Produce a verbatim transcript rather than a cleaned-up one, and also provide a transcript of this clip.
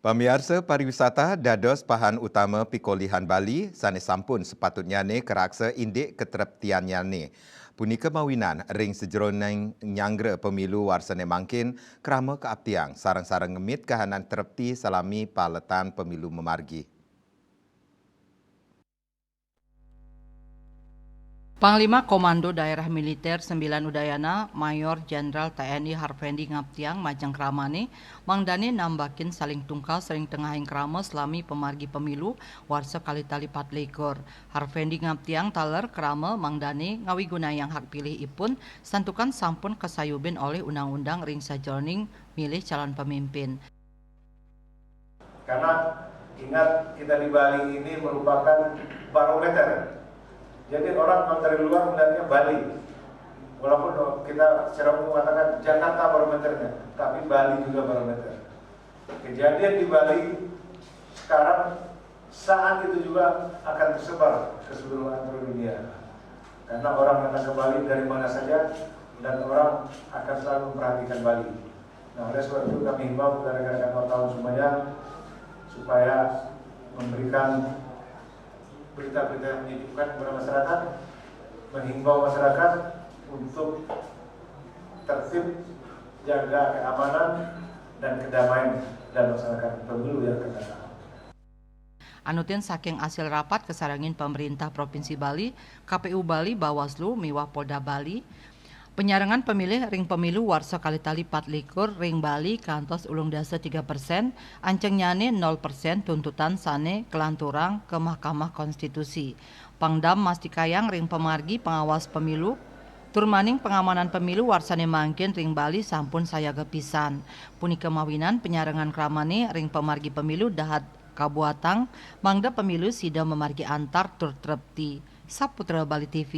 Pamiarsa, pariwisata dados pahan utama pikolihan Bali sane sampun sapatutnyane karaksa indik katreptiannyane. Punika mawinan ring sajeroning nyanggra pemilu warsane mangkin krama kaaptiang sareng-sareng ngemit kahanan trepti salami paletan pemilu mamargi. Panglima Komando Daerah Militer sembilan Udayana, Mayor Jenderal T N I Harvendi ngaptiang majeng kramane, mangdane nambakin saling tungkas ring tengahing krama salami pamargi pemilu warsa kalih tali patlikur. Harvendi ngaptiang taler krama mangdane ngawigunayang hak pilih ipun, santukan sampun kasayubin olih undang-undang ring sajeroning milih calon pemimpin. Karena ingat, kita di Bali ini merupakan barometer. Jadi orang kalau dari luar melihatnya Bali. Walaupun kita secara umum mengatakan Jakarta barometernya, tapi Bali juga barometer. Kejadian di Bali sekarang, saat itu juga akan tersebar ke seluruh antero dunia. Karena orang datang ke Bali dari mana saja dan orang akan selalu memperhatikan Bali. Nah, oleh sebab itu kami himbau kepada rekan-rekan wartawan semuanya supaya memberikan berita-berita yang menyejukkan kepada masyarakat, menghimbau masyarakat untuk tertib, jaga keamanan dan kedamaian dan melaksanakan pemilu yang akan datang. Anutin saking asil rapat kasarengin Pemerintah Provinsi Bali, K P U Bali, Bawaslu, miwah Polda Bali, penyarengan pemilih ring pemilu warsa kalih tali patlikur ring Bali kantos ulung dasa tiga persen, ancengnyane nol persen tuntutan sane kalanturang ka Mahkamah Konstitusi. Pangdam mastikayang ring pamargi pangawas pemilu, tur maning pangamanan pemilu warsane mangkin ring Bali sampun sayaga pisan. Punika mawinan penyarengan kramane ring pamargi pemilu dahat kabuatang, mangda pemilu sida mamargi antar tur trepti. Saputra Bali T V.